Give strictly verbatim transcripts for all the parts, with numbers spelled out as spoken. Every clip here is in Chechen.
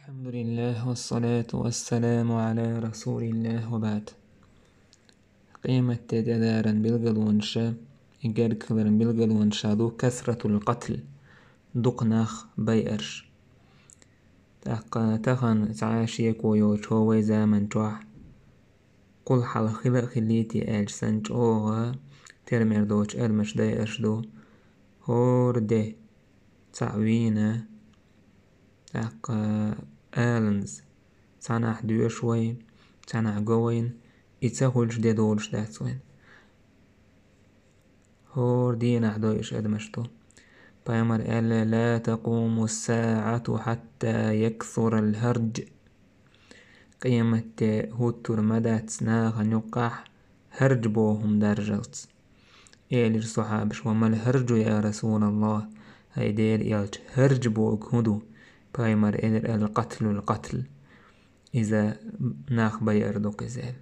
الحمد لله والصلاة والسلام على رسول الله وبعد. Къематде тӀедаран билгалонаш, и гергахиларан билгалонаш ду كثرة القتل, дукха нах байараш. ТӀаккха тахан цхьа шеко йоцу вай заман чохь, кхул хьалха хила а хиллий те аьлча санна, чӀогӀа тера мер доцу адамаш дайараш ду. ХӀора де цхьаъ вийна, тӀаккха аланза цхьанхьа доьшу вай, цхьанхьа го вайна, и ца хуьлуш де долуш дац вайна. ХӀора дийнахь дойуш адамаш ду. Пайхамар аьлла: لا تقوم الساعة حتى يكثر الهرج. Къематде хӀуттур ма дац нахана юккъахь хӀарж боху хӀума даржалц. Элира сахьабаш: وما الهرج يا رسول الله؟ ХӀай Делан элча, хӀарж бохург хӀун ду? Пайхамар элира: القتل القتل. Иза нах байар ду-кх иза аьлла.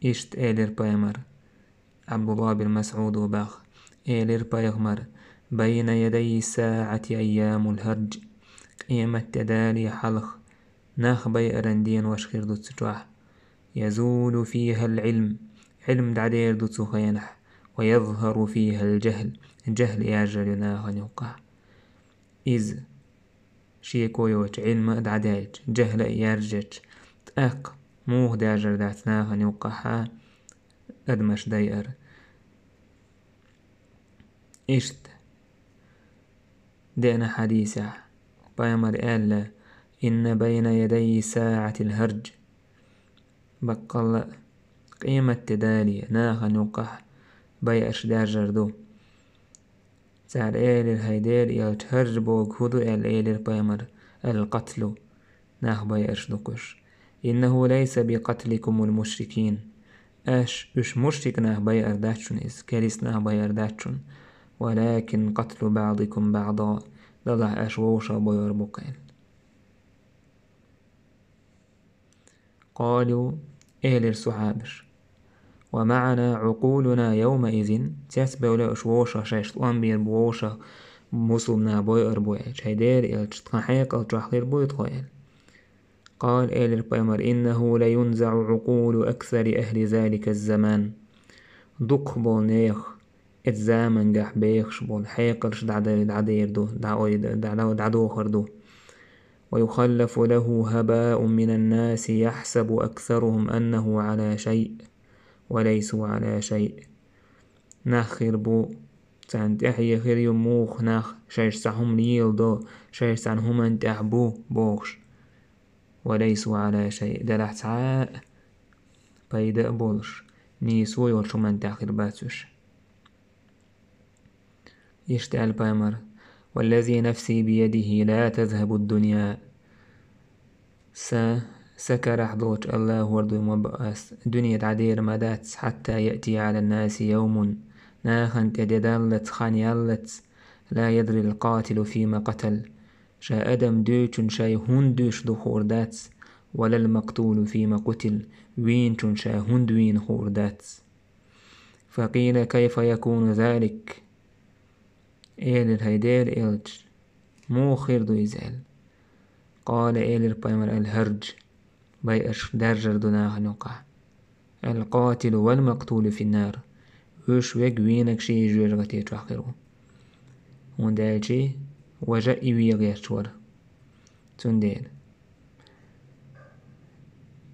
Иштта элира пайхамар, Абдулла бин Масъуда баха, элира пайхамар: بين يدي الساعة أيام الهرج. Къематде дале хьалха нах байаран денош хир ду цу чохь. يزول فيها العلم, Ӏилма дӀадер ду цу хенахь, ويظهر فيها الجهل, жахӀл яржар ю нахана юккъахь. Иза шеко йоцу Ӏилма а дӀадаьлча, жахӀл а яржича, тӀаккха муха даьржар дац нахана юккъахьа адамаш дайар. Иштта деана хьадисехь пайхамар аьлла: إن بين يدي الساعة الهرج. Баккъалла а, къематде дале нахана юккъахь байарш даьржар ду. Цара элира: хӀай Делан элча, хӀарж бохург хӀун ду аьлла, элира пайхамар: القتل, нах байарш ду-кх уьш. إنه ليس بقتلكم المشركين. Аш, уьш мушрик нах байар дац шуна иза, керист нах байар дац шуна. ولكن قتل بعضكم بعضا. Делахь аш вовшах бойор бу-кх аьлла. قالوا, элира сахьабаш: ومعنا عقولنا يومئذ, цецбевлла уьш вовшах шайш тӀом бийр бу, вовшах мусулманаш бойур бу аьлча, хӀай Делан элча, тхан хьекъал чохь хир буй тхо аьлла. قال, элира пайхамар: إنه لينزع عقول أكثر أهل ذلك الزمان. Дукхахболу нехан Иза замангахь бехаш болу хьекъалш дӀадайр ду, дӀаойда, дӀадохур ду. ويخلف له هباء من الناس يحسب أكثرهم أنه على شيء وليسوا على شيء. Нах хир бу, царна тӀаьхье хир ю муха нах, шайша цхьа хӀума леладо, шайша цхьана хӀуманна тӀехь бу, бохуш. وليسوا على شيء, делахь цхьа а пайда а болуш, нийсо йолчу хӀуманна тӀехь хир бац уьш. Иштта аьлла пайхамар: والذي نفسي بيده لا تذهب الدنيا. Сан, сан карахь долчу Аллахьора дуй ма бо ас, дуьне дӀадер ма дац, حتى يأتي على الناس يوم, нахана тӀе де даллац, хан яллац, لا يدري القاتل فيم قتل. Ша адам дуьйцучун шай хӀунда дуьйш ду хуур дац, ولا المقتول فيم قتل, вийначун ша хӀунда вийна хуур дац. فقيل: كيف يكون ذلك؟ Элира: хӀай Делан элча, муха хир ду иза аьлла. قال, элира пайхамар: الهرج, байарш даьржар ду нахана юккъахь. القاتل والمقتول في النار. Уьш верг, вийнарг шиъ жоьжахати чохь хир ву. ХӀунда аьлча важа а и вен гӀерташ вара. Цундела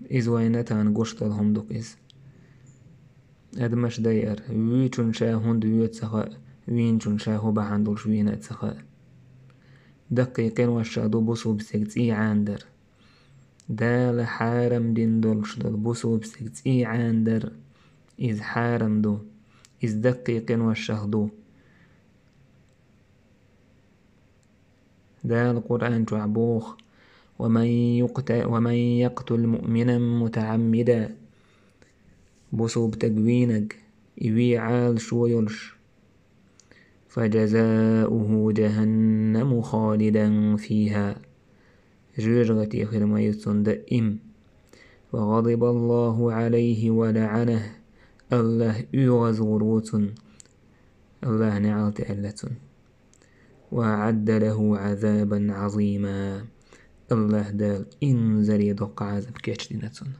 иза вайна тахана гуш долу хӀума ду-кх иза. Адамаш дайар, вуьйцучун ша хӀунда вуьйцу ца хаьа, вийначун ша хӀун бахьана долуш вийна а ца хаьа. Даккхий къиношах ду бусулба стеган цӀий Ӏанадар. Дала хьарам дина долуш долу бусулба стеган цӀий Ӏанадар, иза хьарам ду, иза даккхий къиношах ду. Дала Къуръан чохь боху: ومن يقت-, ومن يقتل مؤمنا متعمدا. Бусулба стаг вийнарг, и вен Ӏалашо йолуш, فجزاؤه جهنم خالدا فيها. ЖожагӀате хир ма ю цунна даим. وغضب الله عليه ولعنه. Аллахь оьгӀазвур ву цунна. Аллахь неӀалт аьлла цунна. وأعد له عذابا عظيما. АллахӀ Дала инзаре доккха Ӏазап кечдина цунна.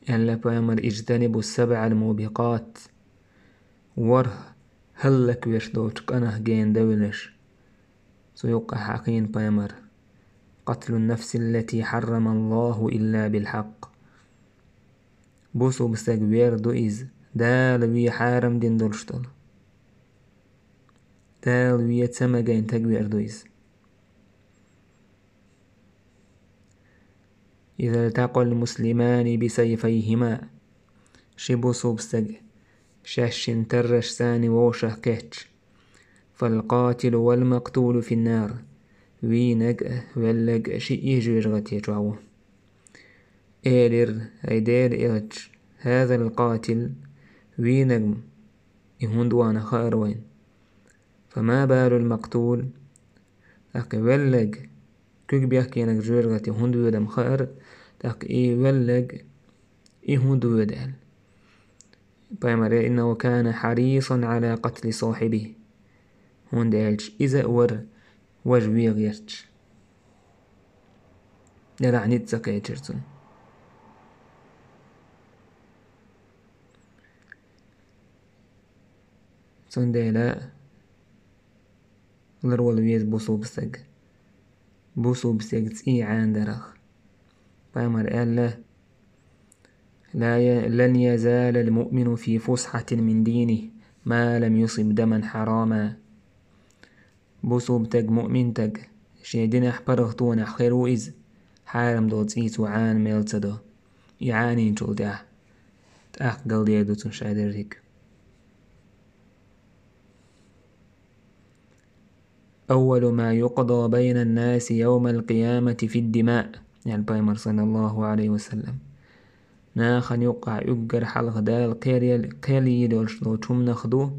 Аьлла пайхамар: اجتنبوا السبع الموبقات. ВорхӀ хӀаллаквеш долчу къинах гена девлаш. Цу юккъехь хьахийна пайхамар: قتل النفس التي حرم الله إلا بالحق. Бусулба стаг вер ду иза, Дала вен хьарам дина долуш долу. Дала вен ца магийна стаг вер ду иза. إذا التقى المسلمان بسيفيهما. Ши бусулба стаг шаьшшинна таррашца вовшах кхетча. فالقاتل والمقتول في النار. Вийнарг а, велларг а шиъ жоьжахати чохь ву. Элира: «Ай Делан элча, هذا القاتل, вийнарг-м и хӀунда ву хаьара вайна. فما بال المقتول, тӀаккха и велларг, куьг бехкенарг жоьжахати хӀунда воьду хаьара, тӀаккха и велларг, и хӀунда воьду?» аьлла. Пайхамар: إنه كان حريصا على قتل صاحبه. ХӀунда аьлча иза а вара важа вен гӀерташ. Делахь ницкъ ца кхечира цунна. Цундела ларвала веза бусулба стаг. Бусулба стеган цӀий Ӏанадарах. Пайхамар аьлла: «لا ي-, لن يزال المؤمن في فسحة من دينه ما لم يصب دما حراما». Бусулба стаг, муъмин стаг, шен динехь паргӀатонехь хир ву иза, хьарам долу цӀий цо Ӏана мел ца до. И Ӏанийначул тӀаьхьа тӀаккха галдер ду цунна ша дерриг. «أول ما يقضى بين الناس يوم القيامة في الدماء», аьлла пайхамар, саллаллаху Ӏалайхи ва саллам. Нахана юккъехь уггар хьалха Дала кхел-, кхел йийр йолуш долчу хӀуманах ду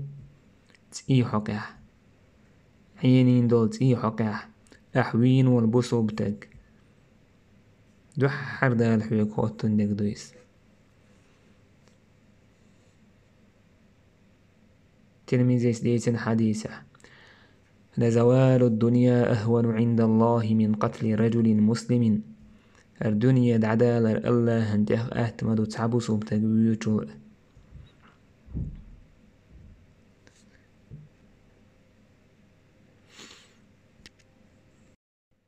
цӀий хьокъехь. Ӏенийна долу цӀий хьокъехь, ахь вийна волу бусулба стаг. Дуьххьара Дала хьоьга хоттун дерг ду иза. Тирмизис дийцина хьадисехь: «لزوال الدنيا أهون عند الله من قتل رجل مسلم». ХӀара дуьне дӀадалар АллахӀан тӀехь атта ма ду цхьа бусулба стаг вуьйцучул.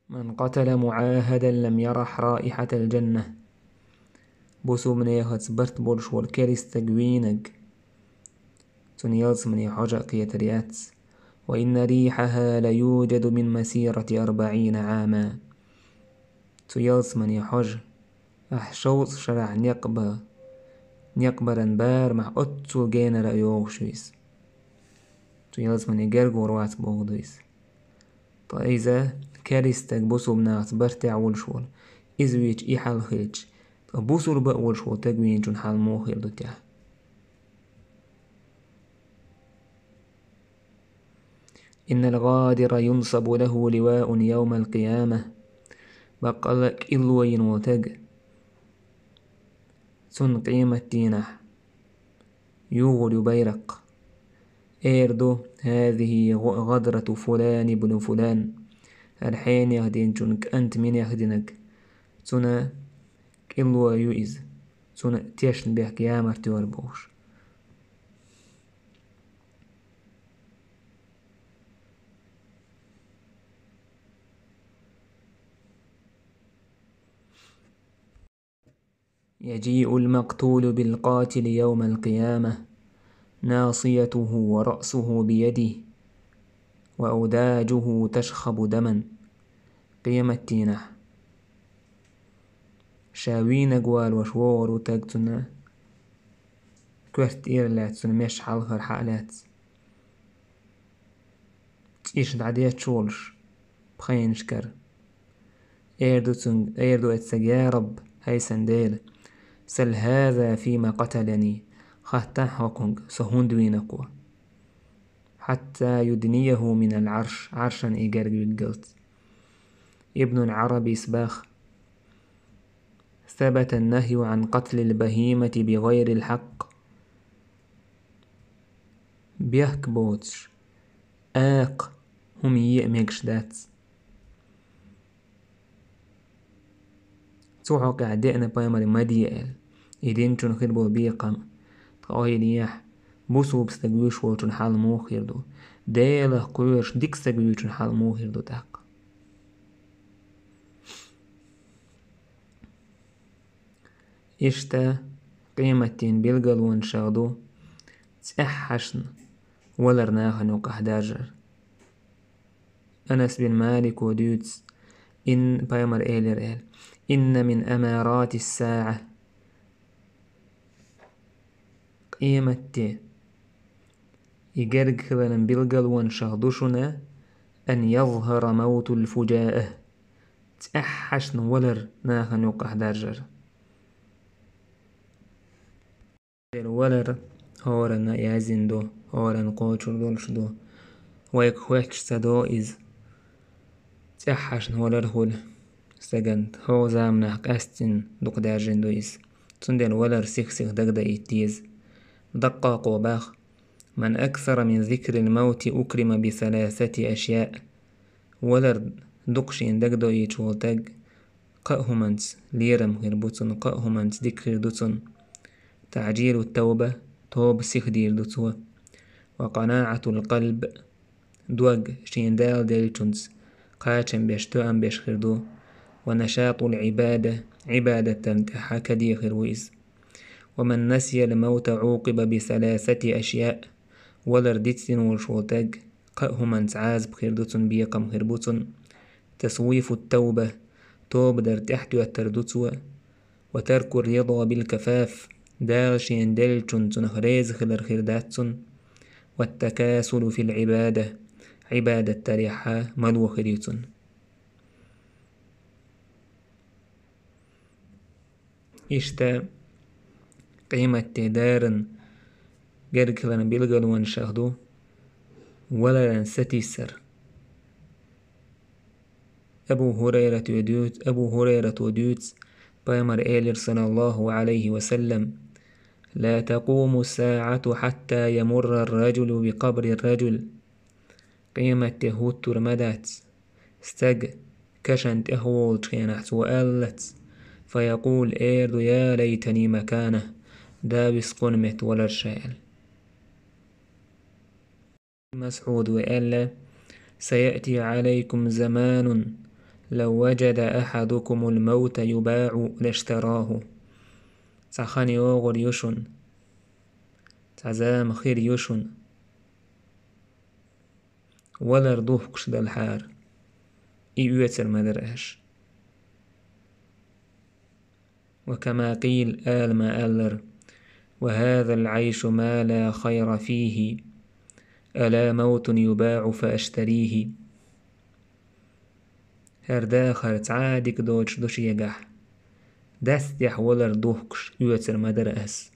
«من قتل معاهدا لم يرح رائحة الجنة». Бусулбанехаца барт болуш волу керста стаг вийнарг, цунна ялсамане хьожа а кхетар яц. «وإن ريحها ليوجد من مسيرة أربعين عاما». Цу ялсамане хьожа, ахь шовзткъа шарахь некъ бан, некъ баран барамехь оццул генара а йогӀуш ву иза. Цу ялсамане гергара вац бохург ду иза. Ткъа иза керста стаг бусулба нахаца бартехь волуш волу, иза вийча и хьал хилча, ткъа бусулба а волуш волу стаг вийначун хьал муха хир ду техь? «إن الغادر ينصب له لواء يوم القيامة». Баккъалла а кӀилло йина волу стаг, цунна къематдийнахь юхур ю байракх. Эр ду: «هذه غ-, غدرة فلان بن فلان». ХӀара хьенех динчун кӀант минех динарг. Цуьнан кӀилло ю иза. Цуьнан тешнабехк ямарта ю хӀара бохуш. «يجيء المقتول بالقاتل يوم القيامة، ناصيته ورأسه بيده، وأوداجه تشخب دما». Къематдийнахь ша вийнарг валош вогӀур ву стаг, цуьнан коьрта тӀера лаьцна, цуьнан меш хьалхара хьа а лаьцна. ЦӀийш дӀадетташ волуш, пхенашкара. Эр ду цунга, эр ду оцу стага: «Я Рабб, хӀай сан Дела, سل هذا فيم قتلني, хаттахь хӀокхунга, со хӀунда вийна кхо». حتى يدنيه من العرش, Ӏаршана и герга виггалц. Ибн аль-Ӏарабис боху: «ثبت النهي عن قتل البهيمة بغير الحق». Бехк боцуш, акха хӀума е а мегаш дац. Цу хьокъехь деана пайхамаре ма де аьлла, и динчун хир болу бекхам, тхан ойла ехь, бусулба стаг вуьйш волчун хьал муха хир ду? Делах кхоьруш дика стаг вуьйчун хьал муха хир ду тӀаккха? Иштта къематдийнан билгалонашах ду цӀеххьашна валар нахана юкъахь даржар. Анас бин Малико дуьйцу, ин-, пайхамар элира аьлла: «Инна мин амаратис саӀа». Къематде и герга хиларан билгалонашах ду шуна: «Ан язхара мавтул фужаа». ЦӀеххьашна валар нахана юкъахь даржар. Валар хӀоранна яздина ду, хӀоранна кхочур долуш ду. Вайга хоьттуш ца до иза. ЦӀеххьашна валар хуьлу стагана, хӀокху заманахь къаьсттина дукха даьржина ду иза. Цундела валар сих-сиха дагадаийта деза. Даккхакхо боху: «Ман аксара мин зикрил мавти укрима би саласати ашяъ». Валар дукха шена дагадоуьйтуш волу стаг кхаа хӀуманца лерам хир бу цунна, кхаа хӀуманца дика хир ду цунна. ТаӀжилу тауба, тоба сиха дийр ду цо. Ва къанаӀатул къалб, дог шена Дала деллачунца кхачам беш, тоам беш хир ду. Ва нашатул Ӏибада, Ӏибадатан тӀехь каде хир ву иза. Ва ман насиял мавта Ӏукъиба би саласати ашяъ, валар дицдина волуш волу стаг кхаа хӀуманца Ӏазап хир ду цунна, бекхам хир бу цунна. Тасвифут тауба, тоба дар тӀаьхьатоьттар ду цо. Ва таркур рида бил кафаф, Дала шена деллачунна цунах реза хилар хир дац цунна. Ва такасулу фил Ӏибада, Ӏибадат дарехь мало хир ю цунна. Иштта къематде даран гергахиларан билгалонашах ду валаран сатийсар. Абу ХӀурайрата дуьйцу, Абу ХӀурайрата дуьйцу, пайхамар элира, саллаллаху Ӏалайхи ва саллам: «Ла такуму саӀату хьатта ямурра ар-раджулу би къабри ар-раджул». Къематде хӀуттур ма дац, стаг кашан тӀехволучу хенахь цо аллац, фаякъул, эр ду: «Я лайтани макана, да вис кхунна метта валар ша», — аьлла. МасӀуда аьлла: «Саяъти Ӏалайкум заманун, лав ваджада ахьадукумул мавта юбаӀу лаштараху». Цхьа хан йогӀур ю шуна, цхьа зама хир ю шуна, валар духкуш далахьара, и оьцур ма дара аша. Ва кама къийла, ала ма-аллара: «Ва хӀазал Ӏайшу ма ла хайра фийхи, ала мавтун юбаӀу фа аштарийхи». ХӀара дахар цхьа а дика доцуш ду шегахь, дас тӀехь валар духкуш оьцур ма дара ас.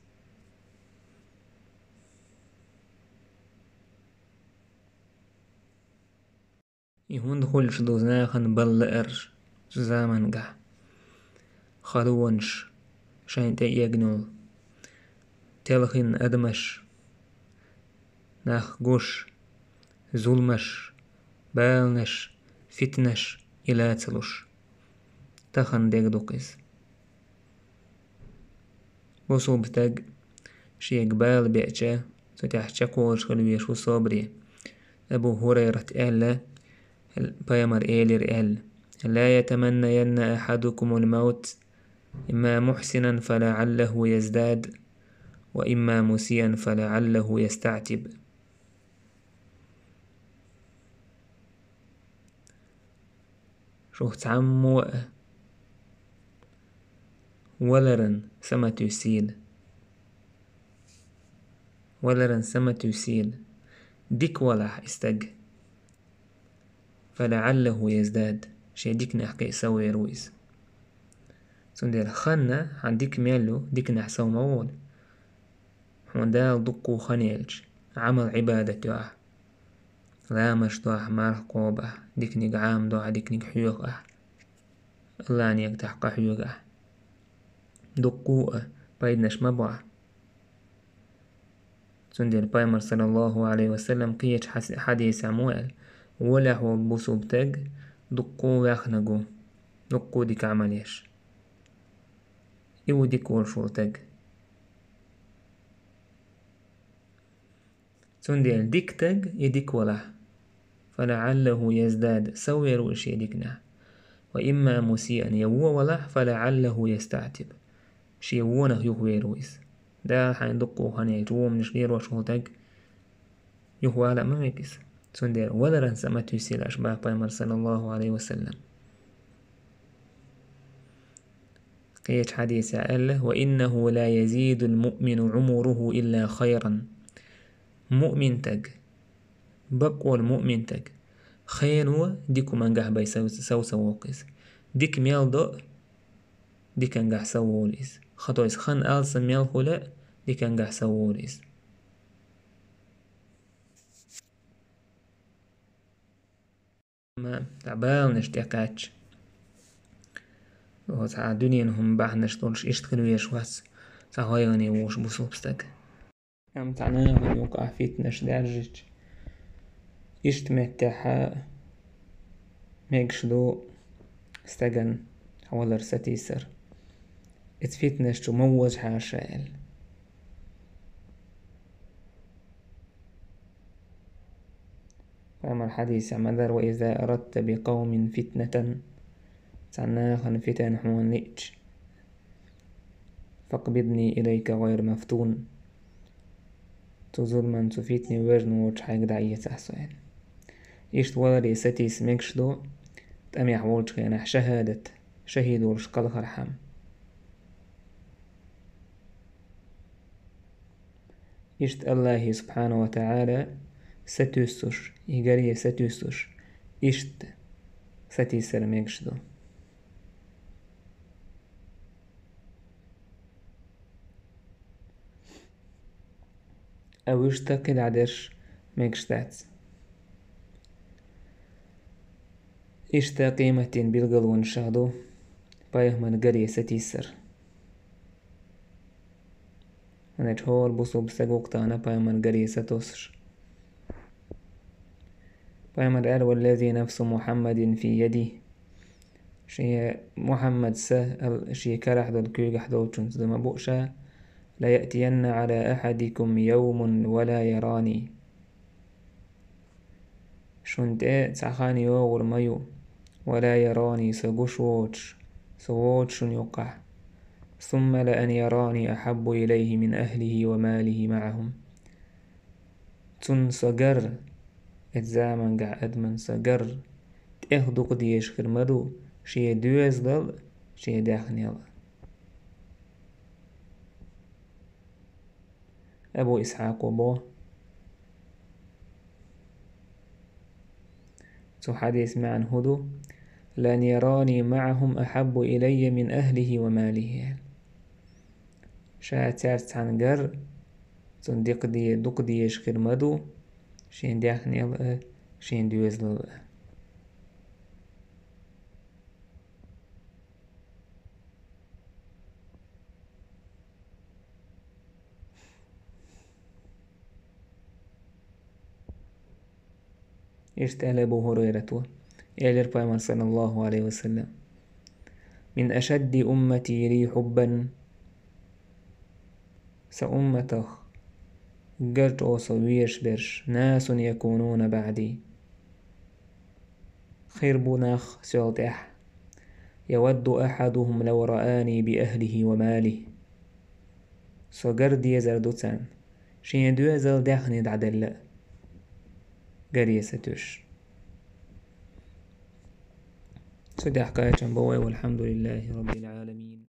И хӀунда хуьлуш ду нахана балла лаарш цу замангахь? Халонаш, шайна тӀеэгна йолу телхина адамаш, нах гуш, зуламаш, баланаш, фитнаш, и ла ца луш. Тахана дегдукха иза. Бусулба стаг шега бала беача, цу тӀехь чекхволуш хила везаш ву собаре. Абу ХӀурайрата аьлла, пайхамар элира аьлла: «Ла ятаманнаянна ахьадукумул мавт, имма мухьсинан фалаӀаллаху яздад, ва имма мусиян фалаӀаллаху ястаӀтиб». Шух цхьаммо а валаран са ма туьйсийла. Валаран са ма туьйсийла. Дика валахь и стаг. ФалаӀаллаху яздад. Шен диканехь кхин а сов вер ву иза. Цундела ханна хьан дика мел ю, диканехь сов ма волу. Хьуна Дала дуккха а хан елча, Ӏамал-Ӏибадат йо ахь. Ламазаш до ахь, марха кхобу ахь, диканиг Ӏамадо ахь, диканиг хьоьху ахь. АллахӀан некъа тӀехь къахьоьгу ахь. Дуккха а пайданаш ма бо ахь. Цундела Пайхамар, саллаллаху Ӏалайхи ва саллам, кхечу хьас-, хьадисехь мо аьлла: «Волехь волу бусулба стаг дуккха а ваьхнарг ву, дуккха а дика Ӏамал еш. И ву дика волуш волу стаг». Цундела дика стаг и дика валахь, «фалаӀаллаху яздаду», сов вер ву иза шен диканехь, «ва имма мусиъан», я вон валахь, «фалаӀаллаху ястаӀтибу», шен вонах юхавер ву иза. Дала хьайна дуккха а хан яйча, воманаш лелош волу стаг юхавала а ма мега иза. Цундела валаран са ма туьйсийла аша, боху Пайхамар, саллаллаху Ӏалайхи ва саллам. Кхечу хьадисехь аьлла: «Ва иннаху ла язидул муъмину Ӏумуруху илла хайран». Муъмин стаг, бакъволу муъмин стаг, хенахь дика хӀумангахь бен сов-, сов ца воккху иза. Дика мел до а, дикангахь сов волу иза. Ха, то есть хан алсам мел хуьлу а, дикангахь сов волу иза. Амма цхьа баланаш тӀекхаьчча, оцу цхьа дуьненан хӀума бахьанаш долуш иштта хила везаш вац цхьа гӀайгӀане вогӀуш бусулба стаг. Амма цхьа нахана юкъахь фитнаш даьржича, иштта меттехь мегаш ду стагана валар, сатийсар. Эцу фитнаш чу ма вожахьара ша аьлла. Пайхамар хьадисехь ма-дарра: «Ва иза арадта би къавмин фитнатан», цхьана нахана фитна хьуна лиъча, «факъбидни илайка гӀайра мафтун», цу зуламан, цу фитне вожна воцуш хьайга дӀаэцахь со аьлла. Иштта валаре сатийса мегаш ду, тӀамехь волчу хенахь шахӀадат, шахӀид волуш кхалхархьама. Иштта Аллахье, субхьанаху ва таӀала, сатуьйсуш, и гаре сатуьйсуш, иштта сатийсар мегаш ду. А вуьшта кхидӀа дерш мегаш дац. Иштта къематдийнан билгалонаш ду Пайхамаран гаре сатийсар. ХӀунда аьлча хӀора бусулба стаг ву-кх тахана Пайхамаран гаре сатоссуш. Пайхамара аьлла: «Валлази нафсу Мухьаммадин фи ядихи». Шен Мухьаммадан са ал-, шен карахь долу куьйгахь долчуьнца ду ма бу ша: «Ла яътиянна Ӏала ахьадикум явмун ва ла ярани». Шуна тӀе цхьа хан йогӀур ма ю, «ва ла ярани», со гуш воцуш, со воцуш шуна юккъахь. «Сумма ла ан ярани ахьаббу илайхи мин ахьлихи ва малихи маӀахум». Цунна со гар, эцу заманчохь адамна со гар, тӀех дукха дезаш хир ма ду шен доьзалал а, шен даьхнел а. Абу Исхьакъо боху: цу хьадисан маьӀна хӀун ду? «Лан ярани маӀахум ахьаббу илайя мин ахьлихи ва малихи». Ша цаьрца цхьаьна гар, цунна дикха де-, дукха дезаш хир ма ду шен даьхнел а, шен доьзалал а. Иштта аьлла Абу ХӀурайрата: элира Пайхамара, саллаллаху Ӏалайхи ва саллам: «Мин ашадди уммати ли хьуббан». Сан умматах гар чӀогӀа со везаш берш: «Насун якунуна баӀди». Хир бу нах соьл тӀаьхьа: «Явадду ахьадухум лав раани би ахьлихи ва малихи». Со гар дезар ду царна, шен доьзал, даьхни дӀаделла а, гаре сатуьйсуш. Цу тӀехь кхачам бо вай, валхьамдулиллахи раббил Ӏаламин.